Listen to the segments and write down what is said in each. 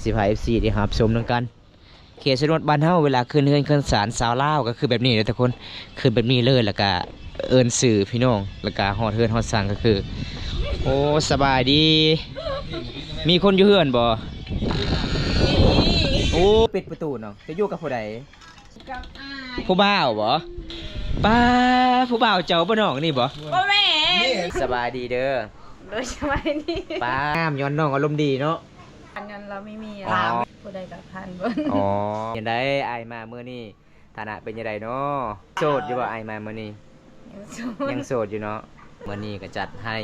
ຊິພາເອັຟຊີໄດ້ຮັບຊົມນຳກັນ. ເຂດຊົນນະບົດບ້ານເຮົາ ເວລາຂຶ້ນເຮືອນຂຶ້ນຊານຊາວລາວກໍຄືແບບນີ້ເດີທຸກຄົນ, ຂຶ້ນແບບນີ້ເລີຍ ແລ້ວກໍເອີ້ນຊື່ພີ່ນ້ອງ ແລ້ວກໍຮອດເຮືອນຮອດຊານກໍຄື ໂອ້ ສະບາຍດີ ມີຄົນຢູ່ເຮືອນບໍ່? ໂອ້ ປິດປະຕູເນາະ. ຈະຢູ່ກັບຜູ້ໃດ? ກັບອ້າຍ. ຜູ້ບ່າວບໍ່? ປ້າ ຜູ້ບ່າວເຈົ້າບໍ່ນ້ອງນີ້ບໍ່? ບໍ່ແມ່ນ. ສະບາຍດີເດີ. ໂດຍ ສະບາຍດີ. ປ້າ ງາມຍ້ອນນ້ອງອາລົມດີເນາະ. ຍ້ອນລາວມີເມຍ. ອໍ ຜູ້ໃດກໍຜ່ານເບິ່ງ. ອໍ ຈັ່ງໃດອ້າຍມາມື້ນີ້ ຖານະເປັນຈັ່ງໃດເນາະ? ໂສດຢູ່ບໍ່ອ້າຍມາມື້ນີ້? ຍັງໂສດ. ຍັງໂສດຢູ່ເນາະ. ມື້ນີ້ກໍຈັດໃຫ້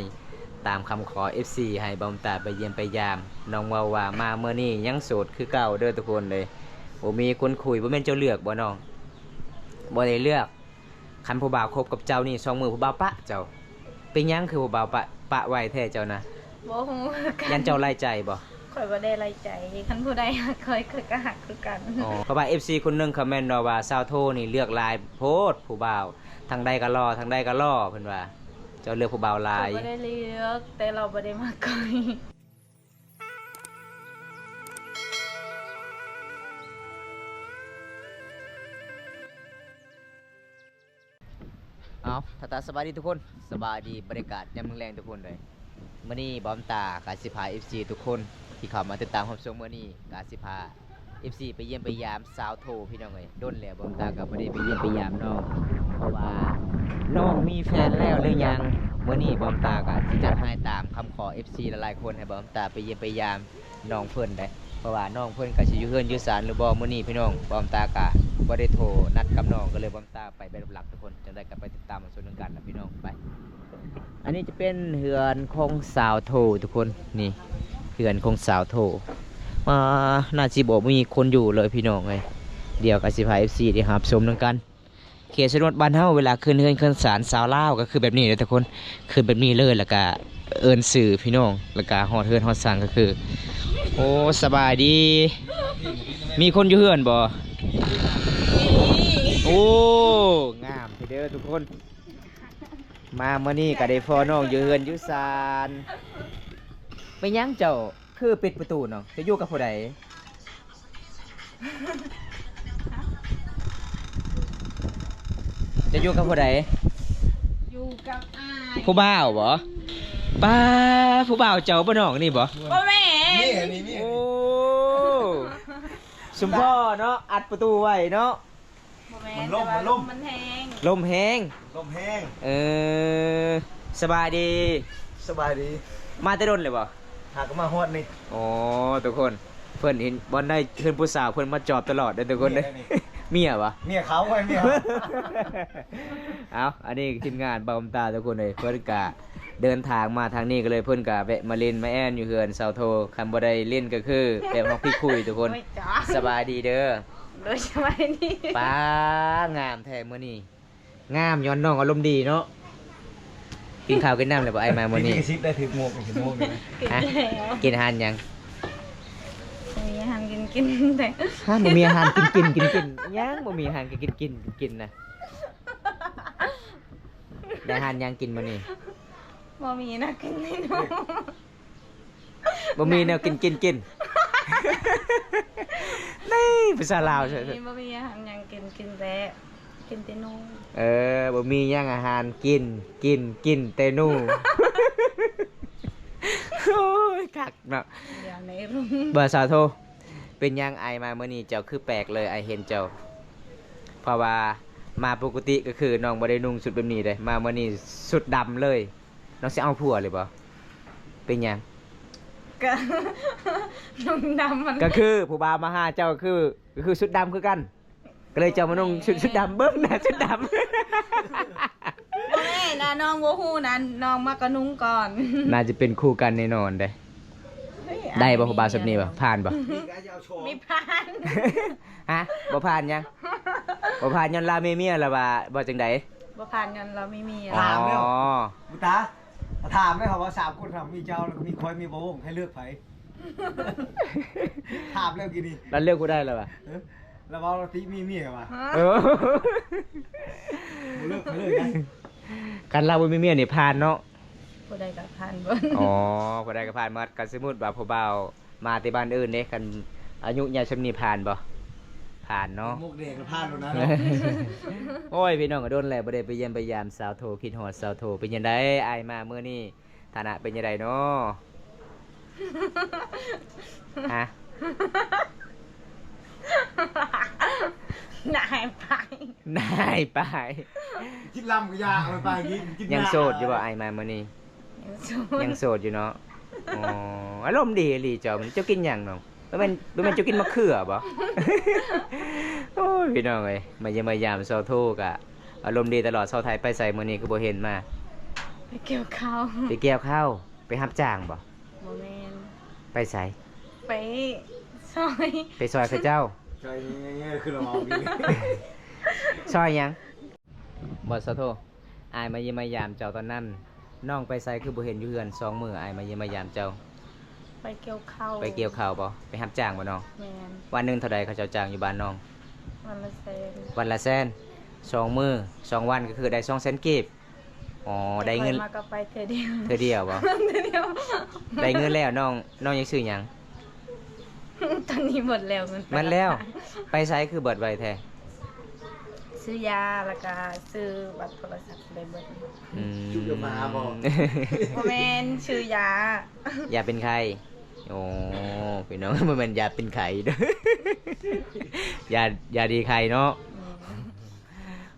ຕາມຄຳຂໍເອັຟຊີ ໃຫ້ບ່າວຕາໄປຢ້ຽມໄປຢາມ. ນ້ອງເວົ້າວ່າມາມື້ນີ້ຍັງໂສດຄືເກົ່າເດີທຸກຄົນເດີ. ບໍ່ມີຄົນຄຸຍ. ບໍ່ແມ່ນເຈົ້າເລືອກບໍ່ນ້ອງ? ບໍ່ໄດ້ເລືອກ. ຄັນຜູ້ບ່າວຄົບກັບເຈົ້ານີ້ ສອງມື້ຜູ້ບ່າວປະເຈົ້າ. ເປັນຫຍັງຄືຜູ້ບ່າວປະ ປະໄວແທ້ເຈົ້ານະ? ບໍ່ຮູ້ຄືກັນ. ຢ້ານເຈົ້າໄລ່ໃຈບໍ່? ຂ້ອຍບໍ່ໄດ້ໄລ່ໃຈ. ຄັນຜູ້ໃດຮັກຂ້ອຍ ຂ້ອຍກໍຮັກຄືກັນ. ອໍ ເພາະວ່າເອັຟຊີຄົນໜຶ່ງຄອມເມັນເນາະວ່າ ສາວໂທນີ້ເລືອກຫຼາຍໂພດຜູ້ບ່າວ, ທາງໃດກໍຫຼໍ່ ທາງໃດກໍຫຼໍ່ ເພິ່ນວ່າ. ເຈົ້າເລືອກຜູ້ບ່າວຫຼາຍ. ຂ້ອຍບໍ່ໄດ້ເລືອກ ແຕ່ລາວບໍ່ໄດ້ມັກຂ້ອຍ. ເອົາ ທັກທາຍສະບາຍດີທຸກຄົນ, ສະບາຍດີບັນຍາກາດຍາມແລງໆ ທຸກຄົນເດີ. ມື້ນີ້ບ່າວຕາກໍຊິພາເອັຟຊີທຸກຄົນທີ່ເຂົ້າມາຕິດຕາມຮັບຊົມມື້ນີ້ ກໍຊິພາເອັຟຊີໄປຢ້ຽມໄປຢາມສາວໂທ ພີ່ນ້ອງເອີຍ. ດົນແລ້ວບ່າວຕາກໍບໍ່ໄດ້ໄປຢ້ຽມໄປຢາມນ້ອງ ເພາະວ່ານ້ອງມີແຟນແລ້ວຫຼືຍັງ. ມື້ນີ້ບ່າວຕາກໍຊິຈັດໃຫ້ຕາມຄຳຂໍເອັຟຊີຫຼາຍໆຄົນ ໃຫ້ບ່າວຕາໄປຢ້ຽມໄປຢາມ ນ້ອງເພິ່ນເດ້ ເພາະວ່ານ້ອງເພິ່ນກໍຊິຢູ່ເຮືອນຢູ່ຊານຫຼືບໍ່ມື້ນີ້ພີ່ນ້ອງ. ບ່າວຕາກະບໍ່ໄດ້ໂທນັດກັບນ້ອງ ກໍເລີຍບ່າວຕາໄປແບບຫຼັກທຸກຄົນ. ຈັ່ງໃດກໍໄປຕິດຕາມຊົມນຳກັນນະພີ່ນ້ອງ. ໄປ ອັນນີ້ຈະເປັນເຮືອນຂອງສາວໂທທຸກຄົນ. ນີ້ເຮືອນຂອງສາວໂທ. ອ່າ ໜ້າຊິບໍ່ມີຄົນຢູ່ເລີຍພີ່ນ້ອງເອີຍ. ດຽວກໍຊິພາເອັຟຊີໄດ້ຮັບຊົມນຳກັນ. ເຂດຊົນນະບົດບ້ານເຮົາ ເວລາຂຶ້ນເຮືອນຂຶ້ນຊານຊາວລາວກໍຄືແບບນີ້ເດີທຸກຄົນ, ຂຶ້ນແບບນີ້ເລີຍ ແລ້ວກະເອີ້ນຊື່ພີ່ນ້ອງ ແລ້ວກະຮອດເຮືອນຮອດຊານກໍຄື. ໂອ້ ສະບາຍດີ ມີຄົນຢູ່ເຮືອນບໍ່? ໂອ້ ງາມແທ້ເດີທຸກຄົນ. ມາມື້ນີ້ກໍໄດ້ພໍ້ນ້ອງຢູ່ເຮືອນຢູ່ຊານ. ເປັນຫຍັງເຈົ້າ ຄືປິດປະຕູເນາະ? ຈະຢູ່ກັບຜູ້ໃດ? ຈະຢູ່ກັບຜູ້ໃດ? ຢູ່ກັບອ້າຍ. ຜູ້ບ່າວບໍ່? ປ້າ ຜູ້ບ່າວເຈົ້າບໍ່ນ້ອງນີ້ບໍ່? ບໍ່ແມ່ນ. ໂອ້ ຊຸມພໍ່ເນາະ ອັດປະຕູໄວ້ເນາະ. ບໍ່ແມ່ນ ມັນລົມ ແຕ່ວ່າ ມັນລົມ ລົມມັນແຮງ ລົມແຮງ ລົມແຮງ. ເອີ ສະບາຍດີ ສະບາຍດີ. ມາແຕ່ດົນເລີຍບໍ່? ຫາກໍມາຮອດນີ້. ໂອ້ ທຸກຄົນ ເພິ່ນເຫັນບ່ອນໃດເຫັນຜູ້ສາວ ເພິ່ນມາຈອບຕະຫຼອດເດີທຸກຄົນເດີ. ເມຍນີ້ ເມຍບໍ່? ເມຍເຂົາ ເມຍເຂົາ. ເອົາ ອັນນີ້ທີມງານບ່າວຕາທຸກຄົນເອີຍ. ເພິ່ນກະເດີນທາງມາທາງນີ້ ກໍເລີຍເພິ່ນກະແວະມາຫຼິ້ນມາແອ່ນຢູ່ເຮືອນສາວໂທ. ຄັນບໍ່ໄດ້ຫຼິ້ນກໍຄືແບບເຮົາຄິດຄຸຍທຸກຄົນ. ໂອ້ຍ ສະບາຍດີເດີ. ໂດຍ ສະບາຍດີ. ປ້າ ງາມແທ້ມື້ນີ້ ງາມຍ້ອນນ້ອງອາລົມດີເນາະ. ກິນເຂົ້າກິນນ້ຳແລ້ວບໍ່ ອ້າຍມາມື້ນີ້? ໄດ້ຖືກໝວກ ຖືກໝວກ. ກິນແລ້ວ. ກິນອາຫານຫຍັງ? ບໍ່ມີອາຫານກິນກິນແຕ່ ຮະ ບໍ່ມີອາຫານກິນກິນກິນກິນ ຍັງບໍ່ມີອາຫານກິນກິນກິນກິນນະ. ໄດ້ອາຫານຫຍັງກິນມື້ນີ້? ບໍ່ມີແນວກິນເມນູ. ບໍ່ມີແນວກິນກິນກິນ. ນີ້ພາສາລາວ. ບໍ່ມີ ບໍ່ມີອາຫານຫຍັງກິນ ກິນແຕ່ ກິນແຕ່ໜູ. ເອີ ບໍ່ມີຫຍັງອາຫານກິນ ກິນ ກິນແຕ່ໜູ. ໂອ້ຍ ຄັກເນາະ. ດຽວໃນ ບໍ່ ສາວໂທ ເປັນຫຍັງອ້າຍມາມື້ນີ້ເຈົ້າຄືແປກເລີຍ ອ້າຍເຫັນເຈົ້າ. ເພາະວ່າມາປົກກະຕິກໍຄືນ້ອງບໍ່ໄດ້ນຸ່ງຊຸດແບບນີ້ເດ້ ມາມື້ນີ້ຊຸດດຳເລີຍ. ນ້ອງຊິເອົາຜົວເລີຍບໍ່? ເປັນຫຍັງ? ກະນຸ່ງດຳມັນ ກໍຄືຜູ້ບ່າວມາຫາເຈົ້າ ກໍຄື ກໍຄືຊຸດດຳຄືກັນ ກໍເລີຍເຈົ້າມານຸ່ງຊຸດ ຊຸດດຳ. ເບິ່ງນະ ຊຸດດຳ. ບໍ່ແມ່ນນະ ນ້ອງບໍ່ຮູ້ນະ ນ້ອງມັກກະນຸ່ງກ່ອນ. ໜ້າຈະເປັນຄູ່ກັນແນ່ນອນເດ້. ເຮີ້ຍ ໄດ້ບໍ່ຜູ້ບ່າວຊຸດນີ້ບໍ່? ຜ່ານບໍ່? ມີ ມີຜ່ານ. ຮະ ບໍ່ຜ່ານຫຍັງ? ບໍ່ຜ່ານຍ້ອນລາວມີເມຍ ຫຼືວ່າບໍ່ຈັ່ງໃດ? ບໍ່ຜ່ານຍ້ອນລາວມີເມຍ. ອໍ ຖາມແລ້ວ ບຸດຕາ ຖາມແລ້ວວ່າສາມຄົນ ຖ້າມີເຈົ້າ ແລ້ວກໍມີຂ້ອຍ ມີບ່າວວົງ ໃຫ້ເລືອກໃຜ? ຖາມແລ້ວກີ້ນີ້ ລາວເລືອກຜູ້ໃດລະວະ? ເອີ ລາວເວົ້າລາວຕິມີເມຍວ່າ. ເອີ ບໍ່ເລືອກໃຜເລີຍນະ. ຄັນລາວບໍ່ມີເມຍນີ້ຜ່ານເນາະ. ຜູ້ໃດກໍຜ່ານເບິດ. ອໍ ຜູ້ໃດກໍຜ່ານໝົດ. ຄັນສົມມຸດວ່າຜູ້ບ່າວ ມາແຕ່ບ້ານອື່ນເດ້ ຄັນອາຍຸໃຫຍ່ສ່ຳນີ້ຜ່ານບໍ່? ຜ່ານເນາະ ໝວກແດງກໍຜ່ານແລ້ວນະ. ໂອ້ຍ ພີ່ນ້ອງ ດົນແລ້ວບໍ່ໄດ້ໄປຢ້ຽມໄປຢາມສາວໂທ ຄິດຮອດສາວໂທ. ເປັນຈັ່ງໃດອ້າຍມາມື້ນີ້ ຖານະເປັນຈັ່ງໃດເນາະ? ຮະ? ໜ້າອາຍປາຍ ໜ້າອາຍປາຍ. ກິນລຳກໍຢ່າເອົາໄປກິນ ກິນ ຍັງໂສດຢູ່ບໍ່ອ້າຍມາມື້ນີ້? ຍັງໂສດ ຍັງໂສດຢູ່ເນາະ. ອໍ ອາລົມດີອີ່ຫຼີເຈົ້າ. ເຈົ້າກິນຫຍັງນ້ອງ? ບໍ່ແມ່ນ ບໍ່ແມ່ນເຈົ້າກິນໝາກເຂືອບໍ່? ໂອ້ຍ ພີ່ນ້ອງເອີຍ ມາຢ້ຽມມາຢາມສາວໂທກະອາລົມດີຕະຫຼອດ. ສາວໄທໄປໃສມື້ນີ້ຄືບໍ່ເຫັນມາ? ໄປກ່ຽວເຂົ້າ ໄປກ່ຽວເຂົ້າ. ໄປຮັບຈ້າງບໍ່? ບໍ່ແມ່ນ. ໄປໃສ? ໄປຊ່ອຍ ໄປຊ່ອຍເຂົາເຈົ້າ. ຊ່ອຍແດ່ ຄືລະເວົ້າຢູ່ ຊ່ອຍຫຍັງ? ບໍ່ ສາວໂທ ອ້າຍມາຢ້ຽມມາຢາມເຈົ້າຕອນນັ້ນ ນ້ອງໄປໃສຄືບໍ່ເຫັນຢູ່ເຮືອນ? ສອງມື້ອ້າຍມາຢ້ຽມມາຢາມເຈົ້າ. ໄປກ່ຽວເຂົ້າ. ໄປກ່ຽວເຂົ້າບໍ່? ໄປຮັບຈ້າງບໍ່ນ້ອງ? ແມ່ນ. ວັນໜຶ່ງເທົ່າໃດເຂົາເຈົ້າຈ້າງຢູ່ບ້ານນ້ອງ? ວັນລະແສນ. ວັນລະແສນ. ສອງມື້ ສອງວັນກໍຄືໄດ້ສອງແສນກີບ. ອໍ ໄດ້ເງິນ ຂ້ອຍມາກໍໄປເທື່ອດຽວ. ເທື່ອດຽວບໍ່? ເທື່ອດຽວ. ໄດ້ເງິນແລ້ວ ນ້ອງ ນ້ອງຍັງຊື້ຫຍັງ? ຕອນນີ້ໝົດແລ້ວ ເງິນໄປ ໝົດແລ້ວ. ໄປໃສຄືເບິດໄວແທ້? ຊື້ຢາ ແລ້ວກໍຊື້ບັດໂທລະສັບ ໄດ້ເບິດ. ອືມ ຈຸດຢາມາບໍ່? ບໍ່ແມ່ນ ຊື້ຢາ ຢາເປັນໄຂ້. ໂອ້ ພີ່ນ້ອງ ບໍ່ແມ່ນຢາເປັນໄຂ້ເດີ້ ຢາ ຢາດີໄຂ້ເນາະ. ແມ່ນ.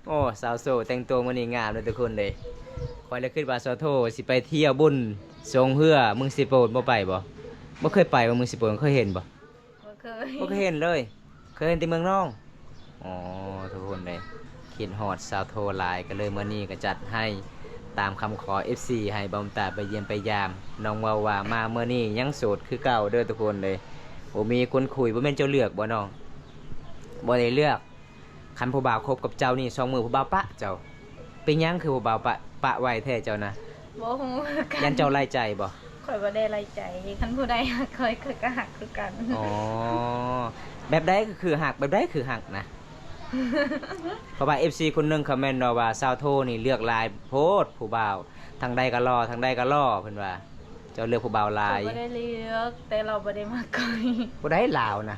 ໂອ້ ສາວໂສດແຕ່ງຕົວມື້ນີ້ງາມເດີ້ທຸກຄົນເດ້. ຂ້ອຍລະຄິດວ່າສາວໂທຊິໄປທ່ຽວບຸນສົງເຮືອເມືອງເຊໂປນ ບໍ່ໄປບໍ່? ບໍ່ເຄີຍໄປບໍ່ເມືອງເຊໂປນ? ເຄີຍເຫັນບໍ່? ບໍ່ເຄີຍ ບໍ່ເຄີຍເຫັນເລີຍ. ເຄີຍເຫັນແຕ່ເມືອງນອງ. ອໍ ທຸກຄົນເດ້ ຄິດຮອດສາວໂທຫຼາຍ ກໍເລີຍມື້ນີ້ກໍຈັດໃຫ້ຕາມຄຳຂໍເອັຟຊີ ໃຫ້ບ່າວຕາໄປຢ້ຽມໄປຢາມ. ນ້ອງເວົ້າວ່າມາມື້ນີ້ຍັງໂສດຄືເກົ່າເດີ້ທຸກຄົນເດ້ ບໍ່ມີຄົນຄຸຍ. ບໍ່ແມ່ນເຈົ້າເລືອກບໍ່ນ້ອງ? ບໍ່ໄດ້ເລືອກ. ຄັນຜູ້ບ່າວຄົບກັບເຈົ້ານີ້ ສອງມື້ຜູ້ບ່າວປະເຈົ້າ. ເປັນຫຍັງຄືຜູ້ບ່າວປະ ປະໄວແທ້ເຈົ້ານະ? ບໍ່ຮູ້ຄືກັນ. ຢ້ານເຈົ້າໄລ່ໃຈບໍ່? ຂ້ອຍບໍ່ໄດ້ໄລ່ໃຈ. ຄັນຜູ້ໃດຮັກຂ້ອຍ ຂ້ອຍກໍຮັກຄືກັນ. ອໍ ແບບໃດຄືຮັກ? ແບບໃດຄືຮັກນະ? ເພາະວ່າເອັຟຊີຄົນໜຶ່ງຄອມເມັນເນາະວ່າ ສາວໂທນີ້ເລືອກຫຼາຍໂພດຜູ້ບ່າວ ທາງໃດກໍຫຼໍ່ ທາງໃດກໍຫຼໍ່ ເພິ່ນວ່າ. ເຈົ້າເລືອກຜູ້ບ່າວຫຼາຍ. ຂ້ອຍບໍ່ໄດ້ເລືອກ ແຕ່ລາວບໍ່ໄດ້ມັກຂ້ອຍ. ຜູ້ໃດລາວນະ?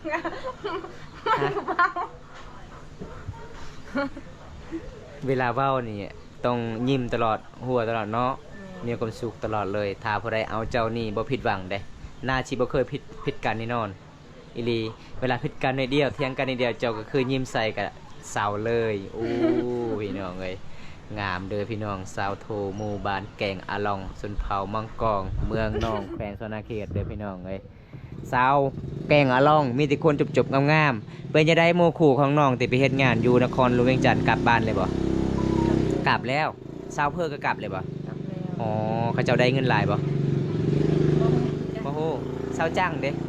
ຮະ? ເວລາເວົ້ານີ້ຕ້ອງຍິ້ມຕະຫຼອດ ຫົວຕະຫຼອດເນາະ. ແມ່ນ. ມີຄວາມສຸກຕະຫຼອດເລີຍ. ຖ້າຜູ້ໃດເອົາເຈົ້ານີ້ບໍ່ຜິດຫວັງເດ້. ໜ້າຊິບໍ່ເຄີຍຜິດ ຜິດກັນແນ່ນອນ. ອີ່ຫຼີ ເວລາຜິດກັນໜ້ອຍດຽວ ຖຽງກັນໜ້ອຍດຽວ ເຈົ້າກໍຄືຍິ້ມໃສ່ກະເຊົາເລີຍ. ໂອ້ ພີ່ນ້ອງເອີຍ ງາມເດີ້ພີ່ນ້ອງ. ຊາວໂທ ໝູ່ບ້ານແກງອາລອງ ຊົນເຜົ່າມັງກອງ ເມືອງນອງ ແຂວງສະຫວັນນະເຂດເດີ້ພີ່ນ້ອງເອີຍ. ຊາວແກງອາລອງ ມີແຕ່ຄົນຈົບໆງາມໆ. ເປັນຈັ່ງໃດໝູ່ຄູ່ຂອງນ້ອງທີ່ໄປເຮັດງານຢູ່ນະຄອນຫຼວງວຽງຈັນ ກັບບ້ານແລ້ວບໍ່? ກັບແລ້ວ. ຊາວເພີກໍກັບແລ້ວບໍ່? ກັບແລ້ວ. ອໍ ເຂົາເຈົ້າໄດ້ເງິນຫຼາຍບໍ່? ບໍ່ຮູ້ຄືກັນ. ບໍ່ຮູ້. ຊາວຈັງເດ້? ຊ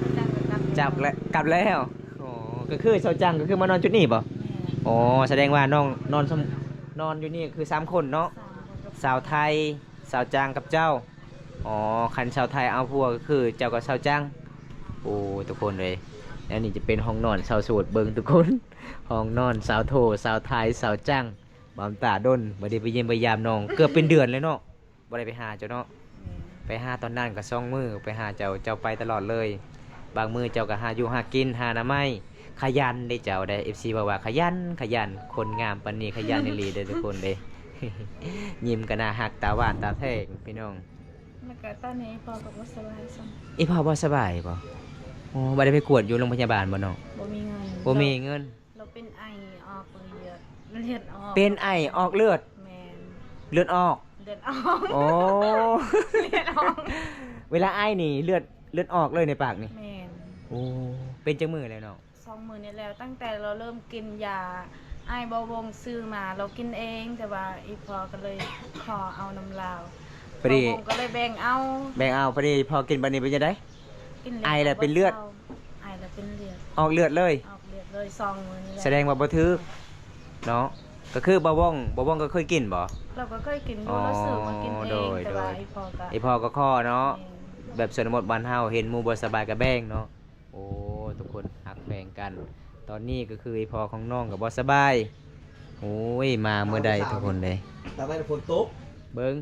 າວຈັງກໍກັບແລ້ວ. ກັບແລ້ວ. ອໍ ກໍຄືຊາວຈັງກໍຄືມານອນຈຸດນີ້ບໍ່? ແມ່ນ. ອໍ ສະແດງວ່ານ້ອງນອນ ນອນຢູ່ນີ້ຄືສາມຄົນເນາະ? ສາມຄົນ. ຊາວໄທ ຊາວຈັງກັບເຈົ້າ. ອໍ ຄັນຊາວໄທເອົາຜົວກໍຄືເຈົ້າກັບຊາວຈັງ. ໂອ້ ທຸກຄົນເອີຍ ອັນນີ້ຈະເປັນຫ້ອງນອນຊາວໂສດ. ເບິ່ງທຸກຄົນ ຫ້ອງນອນຊາວໂທ ຊາວໄທ ຊາວຈັງ. ບ່າວຕາດົນບໍ່ໄດ້ໄປຢ້ຽມໄປຢາມນ້ອງ ເກືອບເປັນເດືອນແລ້ວເນາະ ບໍ່ໄດ້ໄປຫາເຈົ້າເນາະ. ແມ່ນ. ໄປຫາຕອນນັ້ນກໍສອງມື້ໄປຫາເຈົ້າ ເຈົ້າໄປຕະຫຼອດເລີຍ. ບາງມື້ເຈົ້າກໍຫາຢູ່ຫາກິນ ຫາໜໍ່ໄມ້. ຂະຫຍັນເດ້ເຈົ້າເດ້ ເອັຟຊີເວົ້າວ່າຂະຫຍັນ ຂະຫຍັນ. ຄົນງາມປານນີ້ຂະຫຍັນອີ່ຫຼີເດີ້ທຸກຄົນເດ້. ຍິ້ມກໍໜ້າຮັກ ຕາຫວານຕາແພງພີ່ນ້ອງ. ແລ້ວກໍຕອນນີ້ພໍ່ກໍບໍ່ສະບາຍຊ້ຳ. ອີ່ພໍ່ບໍ່ສະບາຍບໍ່? ອໍ ບໍ່ໄດ້ໄປກວດຢູ່ໂຮງພະຍາບານບໍ່ນ້ອງ? ບໍ່ມີເງິນ. ບໍ່ມີເງິນ. ລາວເປັນໄອອອກເລືອດ ເລືອດອອກ. ເປັນໄອອອກເລືອດ? ແມ່ນ. ເລືອດອອກ? ເລືອດອອກ. ໂອ້ ເລືອດອອກ. ເວລາໄອນີ້ເລືອດ ເລືອດອອກເລີຍໃນປາກນີ້? ແມ່ນ. ໂອ້ ເປັນຈັກມື້ແລ້ວນ້ອງ? ສອງມື້ນີ້ແລ້ວ ຕັ້ງແຕ່ລາວເລີ່ມກິນຢາ ອ້າຍບ່າວວົງຊື້ມາ ລາວກິນເອງ ແຕ່ວ່າອີ່ພໍ່ກໍເລີຍຂໍເອົານຳລາວ. ພໍດີ ບ່າວວົງກໍເລີຍແບ່ງເອົາ. ແບ່ງເອົາ. ພໍດີພໍ່ກິນບາດນີ້ເປັນຈັ່ງໃດ? ກິນແລ້ວ ໄອແລ້ວເປັນເລືອດ? ບໍ່ເຊົາ. ໄອແລ້ວເປັນເລືອດ. ອອກເລືອດເລີຍ? ອອກເລືອດເລີຍ ສອງມື້ນີ້ແຫຼະ. ສະແດງວ່າບໍ່ຖືກເນາະ. ກໍຄືບ່າວວົງ ບ່າວວົງກໍເຄີຍກິນບໍ່? ລາວກໍເຄີຍກິນຢູ່. ອໍ ລາວຊື້ມາກິນເອງ. ໂດຍ ແຕ່ວ່າ ໂດຍ ອີ່ພໍ່ກໍ ອີ່ພໍ່ກໍຂໍເນາະ. ແມ່ນ. ແບບຊົນນະບົດບ້ານເຮົາ ເຫັນໝູ່ບໍ່ສະບາຍກໍແບ່ງເນາະ. ໂອ້ ທຸກຄົນຮັກແພງກັນ. ຕອນນີ້ກໍຄືອີ່ພໍ່ຂອງນ້ອງກໍບໍ່ສະບາຍ. ໂອ້ຍ ມາມື້ໃດທຸກຄົນເດ້. ຕາໄວ້ຝົນຕົກ. ເບິ່ງ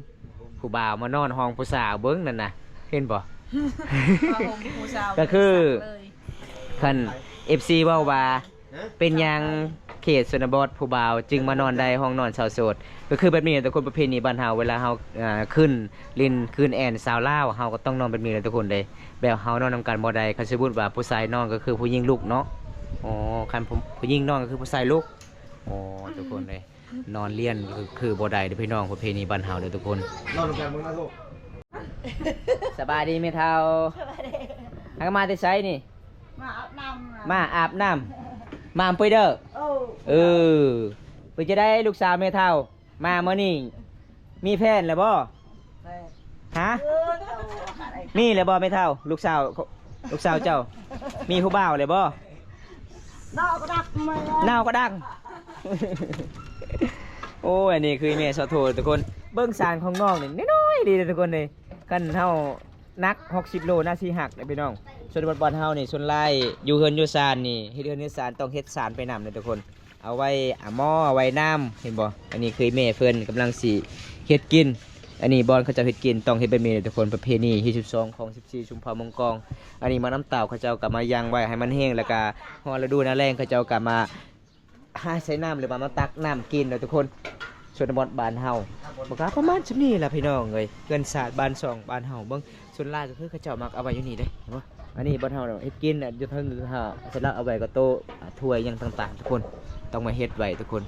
ຜູ້ບ່າວມານອນຫ້ອງຜູ້ສາວ ເບິ່ງນັ້ນນະ ເຫັນບໍ່? ຜ້າຫົ່ມຜູ້ສາວ ກໍຄື ເລີຍ ຄັນເອັຟຊີເວົ້າວ່າ ເປັນຫຍັງເຂດຊົນນະບົດຜູ້ບ່າວຈຶ່ງມານອນໄດ້ຫ້ອງນອນຊາວໂສດ? ກໍຄືແບບນີ້ແຫຼະທຸກຄົນ, ປະເພນີບ້ານເຮົາ ເວລາເຮົາ ອ່າ ຂຶ້ນຫຼິ້ນ ຂຶ້ນແອ່ນສາວລາວ ເຮົາກໍຕ້ອງນອນແບບນີ້ແຫຼະທຸກຄົນເດ້. ແບບເຮົານອນນຳກັນບໍ່ໄດ້, ຄັນສົມມຸດວ່າຜູ້ຊາຍນອນກໍຄືຜູ້ຍິງລຸກເນາະ. ອໍ ຄັນຜູ້ ຜູ້ຍິງນອນກໍຄືຜູ້ຊາຍລຸກ. ອໍ ທຸກຄົນເດ້ ນອນລຽນຄື ຄືບໍ່ໄດ້ເດີ້ພີ່ນ້ອງ, ປະເພນີບ້ານເຮົາເດີ້ທຸກຄົນ. ນອນນຳກັນເບິ່ງນະໂທ. ສະບາຍດີແມ່ເຖົ້າ. ສະບາຍດີ. ຫາກະມາແຕ່ໃສນີ້? ມາອາບນ້ຳ. ມາອາບນ້ຳ. ມາອຳເປີຍເດີ. ເອີ ເອີ ເປັນຈັ່ງໃດລູກສາວແມ່ເຖົ້າ? ມາມື້ນີ້ມີແຟນແລ້ວບໍ່? ແຟນ ຮະ? ເອີ ເຈົ້າ ມີແລ້ວບໍ່ແມ່ເຖົ້າ? ລູກສາວ ລູກສາວເຈົ້າ ມີຜູ້ບ່າວແລ້ວບໍ່? ໜາວກະດັກ ໜາວກະດັກ. ໂອ້ຍ ອັນນີ້ຄືແມ່ສາວໂທທຸກຄົນ. ເບິ່ງສານຂອງນ້ອງນີ້ນ້ອຍໆ ດີເດ້ທຸກຄົນເດ້. ຄັນເຮົາໜັກຫົກສິບໂລ ໜ້າຊິຫັກເດ້ພີ່ນ້ອງ. ຊົນນະບົດບ້ານເຮົານີ້ ສ່ວນຫຼາຍຢູ່ເຮືອນຢູ່ຊານນີ້ ເຮັດເຮືອນເຮັດຊານ ຕ້ອງເຮັດສານໄປນຳເດ້ທຸກຄົນ. ເອົາໄວ້ອາໝໍ ເອົາໄວ້ນ້ຳ ເຫັນບໍ່? ອັນນີ້ຄືແມ່ເພິ່ນກຳລັງຊິເຮັດກິນ. ອັນນີ້ບ່ອນເຂົາເຈົ້າເຮັດກິນ ຕ້ອງເຮັດແບບນີ້ເດ້ທຸກຄົນ, ປະເພນີຮີດສິບສອງ ຄອງສິບສີ່ ຊຸມເຜົ່າມົງກອງ. ອັນນີ້ໝາກນ້ຳເຕົ້າ ເຂົາເຈົ້າກໍມາຍັງໄວ້ໃຫ້ມັນແຫ້ງ ແລ້ວກໍຮອດລະດູໜ້າແລ້ງ ເຂົາເຈົ້າກໍມາຫາໃສ່ນ້ຳ ຫຼືວ່າມາຕັກນ້ຳກິນເດ້ທຸກຄົນ. ຊົນນະບົດບ້ານເຮົາ ມັນກໍປະມານສ່ຳນີ້ລະພີ່ນ້ອງເອີຍ, ເຮືອນຊານບ້ານຊ່ອງບ້ານເຮົາ. ເບິ່ງ ສ່ວນຫຼາຍກໍຄືເຂົາເຈົ້າມັກເອົາໄວ້ຢູ່ນີ້ເດ້ ເຫັນບໍ່? ອັນນີ້ບ່ອນເຮົາເຮັດກິນຢູ່ເທິງ ເຮົາສະລັບເອົາໄວ້ກັບໂຕ ຖ້ວຍຫຍັງຕ່າງໆ ທຸກຄົນ ຕ້ອງມາເຮັດໄວ້ທຸກຄົນ.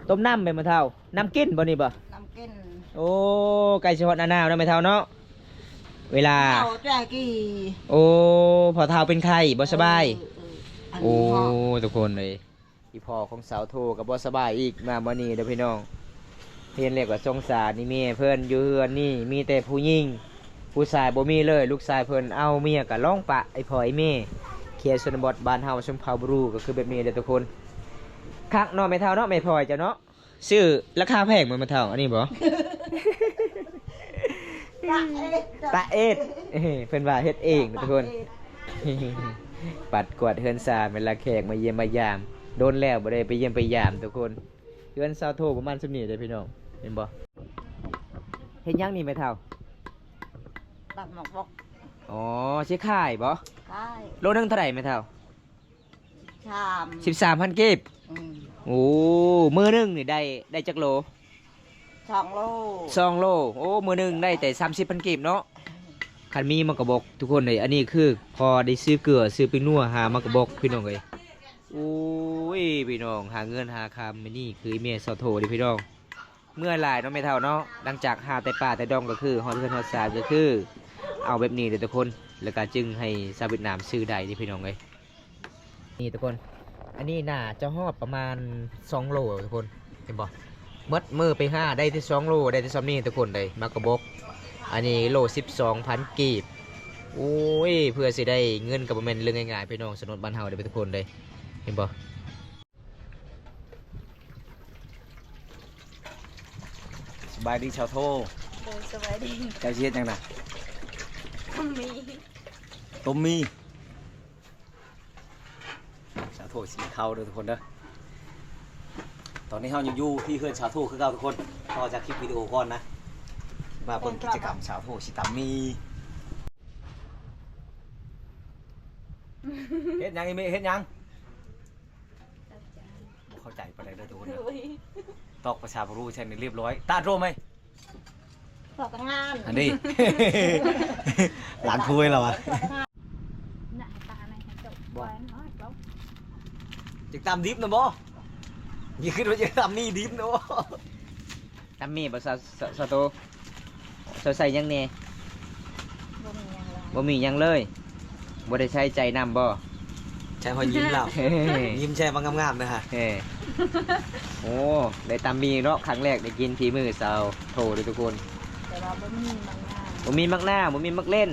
ຕົ້ມນ້ຳແມ່ນບໍ່ເຖົ້າ? ນ້ຳກິນບໍ່ນີ້ບໍ່? ນ້ຳກິນ. ໂອ້ ໃກ້ຊິຮອດໜ້າໜາວແລ້ວແມ່ເຖົ້າເນາະ. ເວລາ ເອົາແຈກີ. ໂອ້ ພໍ່ເຖົ້າເປັນໄຂ້ ບໍ່ສະບາຍ. ເອີ ເອີ ໂອ້ ທຸກຄົນເອີຍ. ອີ່ພໍ່ຂອງສາວໂທກໍບໍ່ສະບາຍອີກ ມາມື້ນີ້ເດີ້ພີ່ນ້ອງ. ເຫັນແລ້ວກໍສົງສານອີ່ແມ່ເພິ່ນ, ຢູ່ເຮືອນນີ້ມີແຕ່ຜູ້ຍິງ ຜູ້ຊາຍບໍ່ມີເລີຍ. ລູກຊາຍເພິ່ນເອົາເມຍກໍລອງປະ ໄອ້ພໍ່ໄອ້ແມ່. ເຂດຊົນນະບົດບ້ານເຮົາ ຊົນເຜົ່າບຣູ ກໍຄືແບບນີ້ເດ້ທຸກຄົນ. ຄັກເນາະແມ່ເຖົ້າເນາະ ແມ່ພອຍເຈົ້າເນາະ. ຊື້ລາຄາແພງບໍ່ແມ່ເຖົ້າ ອັນນີ້ບໍ່? ຕາເອດ ຕາເອດ. ເອີ ເພິ່ນວ່າເຮັດເອງທຸກຄົນ. ປັດກວາດເຮືອນຊານເວລາແຂກມາຢ້ຽມມາຢາມ. ດົນແລ້ວບໍ່ໄດ້ໄປຢ້ຽມໄປຢາມທຸກຄົນ. ເຮືອນສາວໂທປະມານສ່ຳນີ້ເດ້ພີ່ນ້ອງ ເຫັນບໍ່? ເຮັດຫຍັງນີ້ແມ່ເຖົ້າ? ຕັດໝາກບົກ. ອໍ ຊິຂາຍບໍ່? ຂາຍ. ໂລໜຶ່ງເທົ່າໃດແມ່ເຖົ້າ? ສາມ ສິບສາມພັນກີບ. ອືມ. ໂອ້ ມື້ໜຶ່ງນີ້ໄດ້ ໄດ້ຈັກໂລ? ສອງໂລ. ສອງໂລ. ໂອ້ ມື້ໜຶ່ງໄດ້ແຕ່ສາມສິບພັນກີບເນາະ. ຄັນມີໝາກກະບົກທຸກຄົນເອີຍ. ອັນນີ້ຄືພໍໄດ້ຊື້ເກືອ ຊື້ແປ້ງນົວ ຫາໝາກກະບົກພີ່ນ້ອງເອີຍ. ໂອ້ຍ ພີ່ນ້ອງ ຫາເງິນຫາຄຳ ມື້ນີ້ຄືແມ່ສາວໂທເດ້ພີ່ນ້ອງ. ເມື່ອຍຫຼາຍເນາະແມ່ເຖົ້າເນາະ. ຫຼັງຈາກຫາແຕ່ປ່າແຕ່ດອງກໍຄື ຮອດເຮືອນຮອດຊານກໍຄື ເອົາແບບນີ້ເດ້ທຸກຄົນ. ແລ້ວກໍຈຶ່ງໃຫ້ຊາວຫວຽດນາມຊື້ໄດ້ເດ້ພີ່ນ້ອງເອີຍ. ນີ້ທຸກຄົນ ອັນນີ້ໜ້າຈະຮອດປະມານສອງໂລທຸກຄົນ ເຫັນບໍ່? ໝົດມື້ໄປຫາໄດ້ແຕ່ສອງໂລ ໄດ້ແຕ່ສ່ຳນີ້ທຸກຄົນເອີຍ ໝາກກະບົກ. ອັນນີ້ໂລສິບສອງພັນກີບ. ໂອ້ຍ ເພື່ອຊິໄດ້ເງິນກໍບໍ່ແມ່ນເລື່ອງງ່າຍໆ ພີ່ນ້ອງ. ຊົນນະບົດບ້ານເຮົາເດ້ທຸກຄົນເດ້ ເຫັນບໍ່? ສະບາຍດີຊາວໂທ. ໂດຍ ສະບາຍດີ. ເຈົ້າຊິເຮັດຫຍັງນະ? ຕົ້ມໝີ່. ຕົ້ມໝີ່. ສາວໂທຊິກິນເຂົ້າເດີທຸກຄົນເດີ. ຕອນນີ້ເຮົາຍັງຢູ່ທີ່ເຮືອນສາວໂທຄືເກົ່າທຸກຄົນ. ຕໍ່ຈາກຄລິບວິດີໂອກ່ອນນະ ມາເບິ່ງກິດຈະກຳສາວໂທຊິຕຳໝີ່. ເຮັດຫຍັງອີ່ແມ່ ເຮັດຫຍັງ? ບໍ່ເຂົ້າໃຈປານໃດເດີທຸກຄົນເດີ. ໂດຍ. ຕອກພາສາບຣູໃສ່ນີ້ລຽບຮ້ອຍ. ຕາໂຕໄໝ? ຕອກງານ. ອັນນີ້ ຫຼານພວຍລະວະ. ບໍ່. ຢາກຕຳດິບນະບໍ່? ຢ່າຄິດວ່າຢາກຕຳໝີ່ດິບນະບໍ່? ຕຳໝີ່ບໍ່ ສາ ສາ ສາໂຕ? ເຈົ້າໃສ່ຫຍັງແດ່? ບໍ່ມີຫຍັງເລີຍ. ບໍ່ມີຫຍັງເລີຍ. ບໍ່ໄດ້ໃສ່ໃຈນຳບໍ່? ໃສ່ຮອຍຍິ້ມລາວ. ຍິ້ມໃສ່ວ່າງາມໆນະຮະ. ເອີ ໂອ້ ໄດ້ຕຳໝີ່ເນາະ, ຄັ້ງແລກໄດ້ກິນຝີມືສາວໂທເດ້ທຸກຄົນ. ແຕ່ວ່າບໍ່ມີໝາກນາວ ບໍ່ມີໝາກນາວ ບໍ່ມີໝາກເລັ່ນ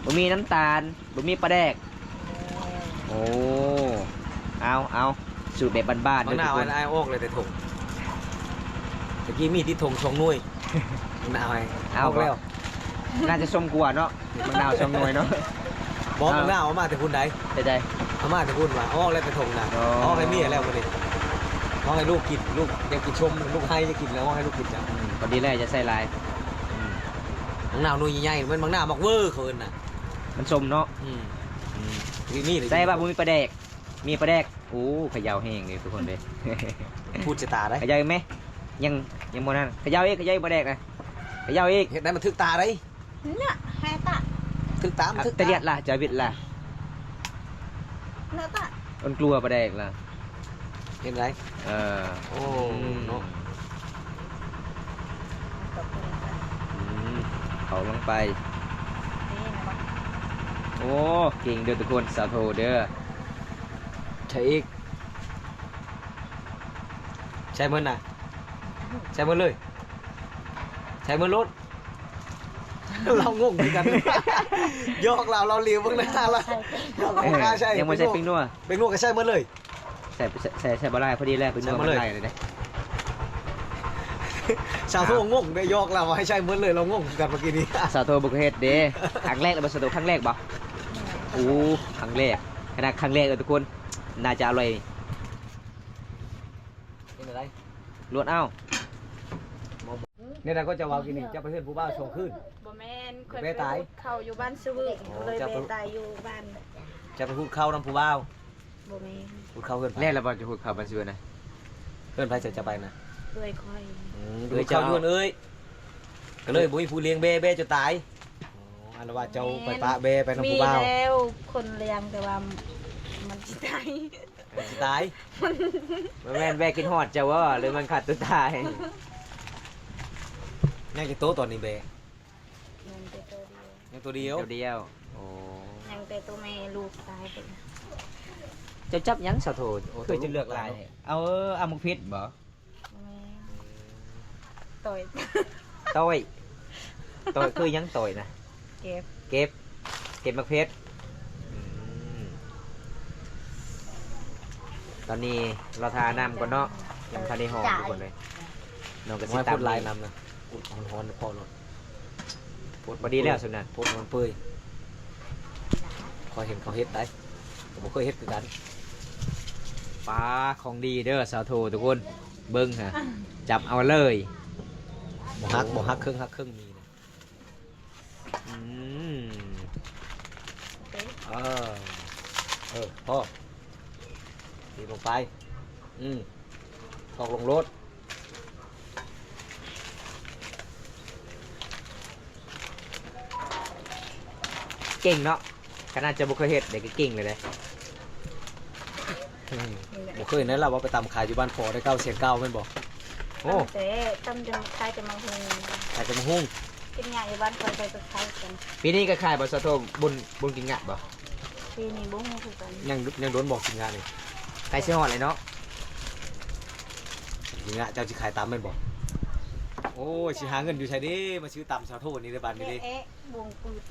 ບໍ່ມີນ້ຳຕານ ບໍ່ມີປາແດກ. ໂອ້ ເອົາ ເອົາ ສູດແບບບ້ານໆ ໝາກນາວເດີທຸກຄົນ. ອ້າຍອອກແລ້ວແຕ່ຖົງ ຕະກີ້ມີຕິດຖົງສອງໜ່ວຍ. ໝາກນາວອ້າຍ ເອົາ ອອກແລ້ວ. ໜ້າຈະສົມກວ່າເນາະ ໝາກນາວສອງໜ່ວຍເນາະ. ບໍ່ ເອົາ ໝາກນາວເອົາມາແຕ່ພຸ້ນໃດ. ໃດໆ? ເອົາມາແຕ່ພຸ້ນວ່າ ອອກແລ້ວແຕ່ຖົງນະ. ອໍ ອອກໃຫ້ເມຍແລ້ວບັດນີ້ ອອກໃຫ້ລູກກິນ. ລູກຢາກກິນຊົມ ລູກໄຫ້ຈະກິນແລ້ວ ອອກໃຫ້ລູກກິນຈ້ະ. ອືມ ພໍດີແລ້ວ ຢ່າໃສ່ຫຼາຍ. ບັກນາວໜ່ວຍໃຫຍ່ໆ ແມ່ນບັກນາວໝາກເວີເຂົາເອີ້ນນະ ມັນສົ້ມເນາະ. ອືມ ອືມ ມີ ມີ ໃສ່ວ່າບໍ່ມີປາແດກ ມີປາແດກ. ໂອ້ ຂະເຍົາແຮງເດ້ທຸກຄົນເດ້ ພູດຊະຕາໄດ໋. ຂະເຍົາອີກແມ ຍັງ ຍັງບໍ່ນັ້ນ ຂະເຍົາອີກ ຂະເຍົາອີກປາແດກນະ ຂະເຍົາອີກ. ເຮັດໄດ້ມັນຖືກຕາໄດ໋ ເນາະ ໃຫ້ຕາ ຖືກຕາ ມັນຖືກຕາ. ຕະຫຼຽດລະ ຈະວິດລະ ເນາະຕາ ມັນກົວປາແດກລະ. ເຮັດໄດ້ ເອີ ໂອ້ ອືມ ເນາະ ອືມ ເຂົ້າລົງໄປ. ໂອ້ ເກັ່ງເດີທຸກຄົນ ສາວໂທເດີ. ໃສ່ອີກ ໃສ່ໝົດນະ ໃສ່ໝົດເລີຍ ໃສ່ໝົດໂລດ. ລາວງົງຄືກັນ ຢອກລາວ ລາວຫຼຽວເບິ່ງໜ້າລາວ ເອີ ຍັງບໍ່ໃສ່ແປ້ງນົວ ແປ້ງນົວກໍໃສ່ໝົດເລີຍ. ໃສ່ ໃສ່ ໃສ່ບໍ່ຫຼາຍ ພໍດີແລ້ວ ເປັນໜວດມັນຫຼາຍເລີຍເດ້. ສາວໂທງົງເດ້ ຢອກລາວວ່າໃຫ້ໃສ່ໝົດເລີຍ ລາວງົງຄືກັນເມື່ອກີ້ນີ້. ສາວໂທບໍ່ເຄີຍເຮັດເດ້ ຄັ້ງແລກເລີຍບໍ່ ສາວໂທ ຄັ້ງແລກບໍ່? ໂອ້ ຄັ້ງແລກ ຂະໜາດຄັ້ງແລກເລີຍທຸກຄົນ ໜ້າຈະອະລ່ອຍ. ເຮັດແນວໃດ? ລວດເອົາ. ແນວໃດກໍຈະເວົ້າກິນນີ້ ຈະໄປເຮືອນຜູ້ບ່າວສອງຄືນ? ບໍ່ແມ່ນ ຂ້ອຍໄປຫຸດເຂົ້າຢູ່ບ້ານສະວຶກ ເລີຍໄປຕາຍຢູ່ບ້ານ. ຈະໄປຫຸດເຂົ້ານຳຜູ້ບ່າວ? ບໍ່ແມ່ນ ຫຸດເຂົ້າເຮືອນໃຜ? ແລ້ວລະບໍ່ຈະຫຸດເຂົ້າບ້ານສະວຶກນະ? ເຮືອນໃຜຈະ ຈະໄປນະ? ເອື້ອຍຂ້ອຍ. ອືມ ເອື້ອຍເຈົ້າ ຫຸດເຂົ້າຢູ່ເຮືອນເອື້ອຍ ກໍເລີຍບໍ່ມີຜູ້ລ້ຽງແບ້ ແບ້ຈົນຕາຍ. ອໍ ອັນວ່າເຈົ້າໄປປະແບ້ໄປນຳຜູ້ບ່າວ? ມີແລ້ວຄົນລ້ຽງ ແຕ່ວ່າມັນຊິຕາຍ ມັນຊິຕາຍ. ບໍ່ແມ່ນແບ້ຄິດຮອດເຈົ້າບໍ່ ຫຼືມັນຂ້າຕົວຕາຍ? ຍັງຈັກໂຕຕອນນີ້ແບ້? ຍັງແຕ່ໂຕດຽວ ຍັງໂຕດຽວ ໂຕດຽວ. ໂອ້ ຍັງແຕ່ໂຕແມ່ ລູກຕາຍໄປແລ້ວ. ເຈົ້າຈັບຫຍັງສາວໂທ? ໂອ້ ຄືຈະເລືອກຫຼາຍແທ້. ເອົາ ເອົາໝາກເຜັດບໍ່? ແມ່ນ ຕອຍ ຕອຍ ຕອຍ ຄືຫຍັງຕອຍນະ? ເກັບ ເກັບ ເກັບໝາກເຜັດ. ອືມ ຕອນນີ້ລໍຖ້ານ້ຳກ່ອນເນາະ ຍັງບໍ່ທັນໄດ້ຫອມທຸກຄົນເລີຍ. ນ້ອງກໍຊິຕຳຫຼາຍນ້ຳນະ ອຸດຮ້ອນໆ ພໍໂລດ. ພໍດີແລ້ວສ່ຳນັ້ນ ໂພດມັນເປື່ອຍ. ຂ້ອຍເຫັນເຂົາເຮັດໄດ໋ ກໍບໍ່ເຄີຍເຮັດຄືກັນ. ປາ ຂອງດີເດີສາວໂທທຸກຄົນ ເບິ່ງຫາ ຈັບເອົາເລີຍ. ບໍ່ຫັກ ບໍ່ຫັກເຄິ່ງ ຫັກເຄິ່ງມີນະ. ອືມ ເອີ ເອີ ພໍ ຕີລົງໄປ. ອືມ ຖອກລົງໂລດ. ເກັ່ງເນາະ ຂະໜາດເຈົ້າບໍ່ເຄີຍເຮັດເດ້ ກໍເກັ່ງເລີຍເດ້. ອືມ ບໍ່ເຄີຍແນະ ລາວວ່າໄປຕຳຂາຍຢູ່ບ້ານປໍໄດ້ເກົ້າແສນເກົ້າ ແມ່ນບໍ່? ໂອ້ ຕຳແຕ່ ຕຳແຕ່ ຂາຍແຕ່ໝາກຫຸ່ງ ຂາຍແຕ່ໝາກຫຸ່ງ. ກິນຫຍ້າຢູ່ບ້ານຂ້ອຍ ຂ້ອຍກໍຂາຍກັນ. ປີນີ້ກໍຂາຍບໍ່ສາວໂທ? ບຸນ ບຸນກິນຫຍ້າບໍ່? ປີນີ້ບໍ່ຮູ້ຄືກັນ. ຍັງ ຍັງດົນບໍ່ກິນຫຍ້ານີ້? ໃກ້ຊິຮອດແລ້ວເນາະ. ກິນຫຍ້າ ເຈົ້າຊິຂາຍຕຳແມ່ນບໍ່? ໂອ້ຍ ຊິຫາເງິນຢູ່ໃສເດ້ ມາຊື້ຕຳສາວໂທນີ້ເດ້ ບາດນີ້ເດ້. ເອະ ເອະ ວົງປືດ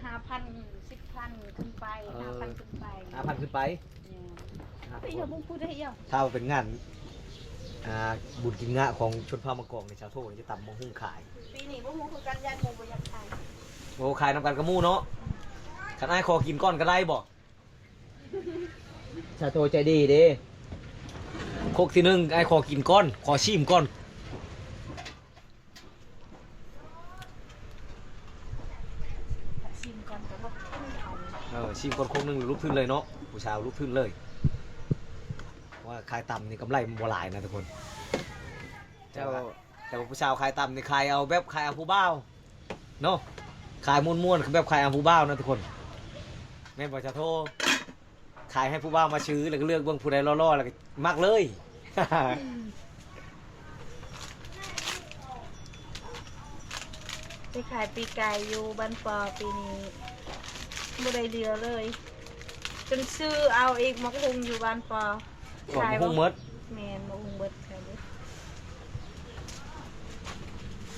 ຫ້າພັນ ສິບພັນຂຶ້ນໄປ. ເອີ ຫ້າພັນຂຶ້ນໄປ ຫ້າພັນຂຶ້ນໄປ. ແມ່ນ ຫ້າພັນ ໄປເຮັດບຸນຜູ້ໃດເອົາ. ຖ້າວ່າເປັນງານ ອ່າ ບຸນກິນຫຍ້າຂອງຊົນເຜົ່າມະກອງນີ້ ສາວໂທນີ້ຈະຕຳໝາກຫຸ່ງຂາຍ. ປີນີ້ບໍ່ຮູ້ຄືກັນ ຢ້ານໝູ່ບໍ່ຢາກຂາຍ. ໂອ້ ຂາຍນຳກັນກັບໝູ່ເນາະ. ຄັນອ້າຍຂໍກິນກ່ອນກໍໄດ້ບໍ່? ສາວໂທໃຈດີເດ້. ຄົກທີໜຶ່ງ ອ້າຍຂໍກິນກ່ອນ ຂໍຊີມກ່ອນ. ຊີມກ່ອນກໍບໍ່ກິນເອົາ. ເອີ ຊີມກ່ອນຄົກໜຶ່ງ ລຸກທຶນເລີຍເນາະ ຜູ້ສາວລຸກທຶນເລີຍ. ເພາະວ່າຂາຍຕຳນີ້ກຳໄລມັນບໍ່ຫຼາຍນະທຸກຄົນ. ແຕ່ວ່າ ແຕ່ວ່າຜູ້ສາວຂາຍຕຳນີ້ ຂາຍເອົາແບບຂາຍເອົາຜູ້ບ່າວເນາະ ຂາຍມ່ວນໆ ຄືແບບຂາຍເອົາຜູ້ບ່າວນະທຸກຄົນ. ແມ່ນບໍ່ສາວໂທ? ຂາຍໃຫ້ຜູ້ບ່າວມາຊື້ ແລ້ວກໍເລືອກເບິ່ງຜູ້ໃດຫຼໍ່ໆ ແລ້ວກໍມັກເລີຍ. ໄປຂາຍປີກາຍຢູ່ບ້ານປໍ ປີນີ້ບໍ່ໄດ້ເຫຼືອເລີຍ ຈົນຊື້ເອົາອີກໝາກຫຸ່ງຢູ່ບ້ານປໍ. ຂາຍໝາກຫຸ່ງໝົດ? ແມ່ນ ໝາກຫຸ່ງເບິດ ຂາຍເບິດ.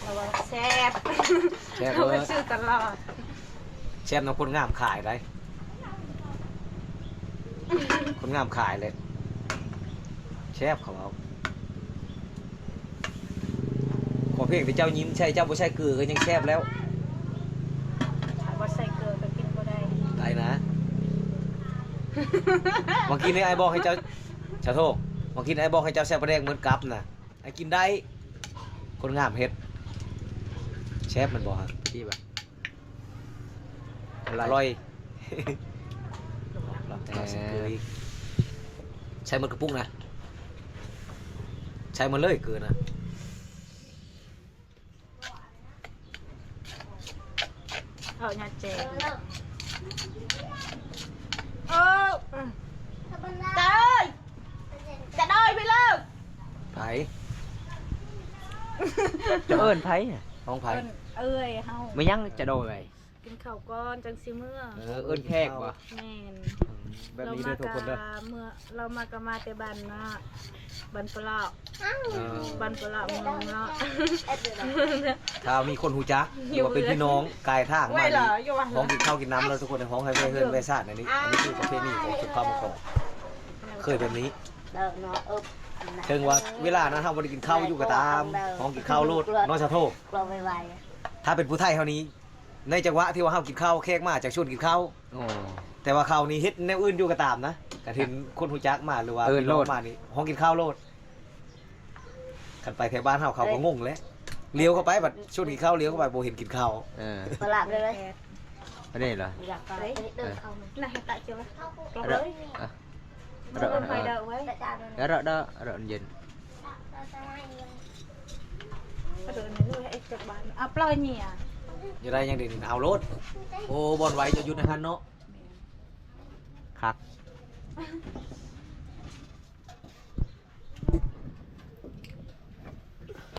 ລາວວ່າແຊບ ແຊບເລີຍ ລາວວ່າຊື້ຕະຫຼອດ. ແຊບນຳຄົນງາມຂາຍໄດ໋ ຄົນງາມຂາຍແຫຼະ ແຊບ ເຂົາເວົ້າ. ຂໍພຽງແຕ່ເຈົ້າຍິ້ມໃສ່ ເຈົ້າບໍ່ໃສ່ເກືອກໍຍັງແຊບແລ້ວ. ບໍ່ໃສ່ເກືອກໍກິນບໍ່ໄດ້ ໄດ້ນະ. ເມື່ອກີ້ນີ້ອ້າຍບອກໃຫ້ເຈົ້າ ສາໂທ ເມື່ອກີ້ອ້າຍບອກໃຫ້ເຈົ້າໃສ່ປາແດກໝົດກັບນະ ອ້າຍກິນໄດ້. ຄົນງາມເຮັດ ແຊບແມ່ນບໍ່ຮະ? ດີບໍ່? ອະ ອະ ອະ ລ່ອຍ ເອີ ໃສ່ໝົດກະປຸກນະ ໃສ່ໝົດເລີຍເກີນນະ. ເອົາຍາແຈ ໂອ້ ຕາເອີຍ ຈະໄດ້ໄປເລີຍ ໃຜ? ເຈົ້າເອີ້ນໃຜ? ຫ້ອງໃຜ? ເອີ້ນເອື້ອຍເຮົາ ແມ່ນຫຍັງຈະໂດຍໄວ? ກິນເຂົ້າກ່ອນຈັ່ງຊິເມືອ. ເອີ ເອີ້ນແຂກບໍ່? ແມ່ນ ແບບນີ້ເດີທຸກຄົນເດີ ລາວມາກະ ເມືອ ລາວມາກະມາແຕ່ບ້ານນະ ບ້ານປະເລາະ ເອີ ບ້ານປະເລາະເມືອງເນາະ ຖ້າມີຄົນຮູ້ຈັກ ຫຼືວ່າເປັນພີ່ນ້ອງກາຍທາງມານີ້ ຮ້ອງກິນເຂົ້າກິນນ້ຳເດີທຸກຄົນ ຮ້ອງໃຫ້ແວ່ເຮືອນແວ່ຊາດ ອັນນີ້ ອັນນີ້ຄືປະເພນີຂອງຊົນເຜົ່າມະກອກ ເຄີຍແບບນີ້ ເຖິງວ່າເວລານັ້ນເຮົາບໍ່ໄດ້ກິນເຂົ້າຢູ່ກໍຕາມ ຮ້ອງກິນເຂົ້າໂລດເນາະ ສາໂທ ຖ້າເປັນຜູ້ໄທເຮົານີ້ ໃນຈັງຫວະທີ່ວ່າເຮົາກິນເຂົ້າ ແຂກມາຈະຊວນກິນເຂົ້າ ໂອ້ ແຕ່ວ່າເຂົານີ້ເຮັດແນວອື່ນຢູ່ກໍຕາມນະ ກະເຫັນຄົນຮູ້ຈັກມາ ຫຼືວ່າ ເອີ້ນໂລດ ພີ່ນ້ອງມານີ້ ຮ້ອງກິນເຂົ້າໂລດ. ຄັນໄປແຖວບ້ານເຮົາ ເຂົາກໍງົງແຫຼະ ລຽວເຂົ້າໄປບັດຊວນກິນເຂົ້າ ລຽວເຂົ້າໄປບໍ່ເຫັນກິນເຂົ້າ ເອີ ປະຫຼາດເລີຍ ອັນນີ້ເຫຼືອ ຢາກໄປເດີນເຂົ້າ ນະ ໃຫ້ຕະເຈົ້າ ເອີ ເອີ ເອີ ເອີ ເອີ ເຢັນ ເອີ ເອີ ເອີ ເອີ ເອີ ເອີ ເອີ ເອີ ເຢາກໄດ້ຫຍັງເດ ເອົາໂລດ ໂອ້ ບ່ອນໄວເຈົ້າຢູ່ໃນຫັ້ນເນາະ ຄັກ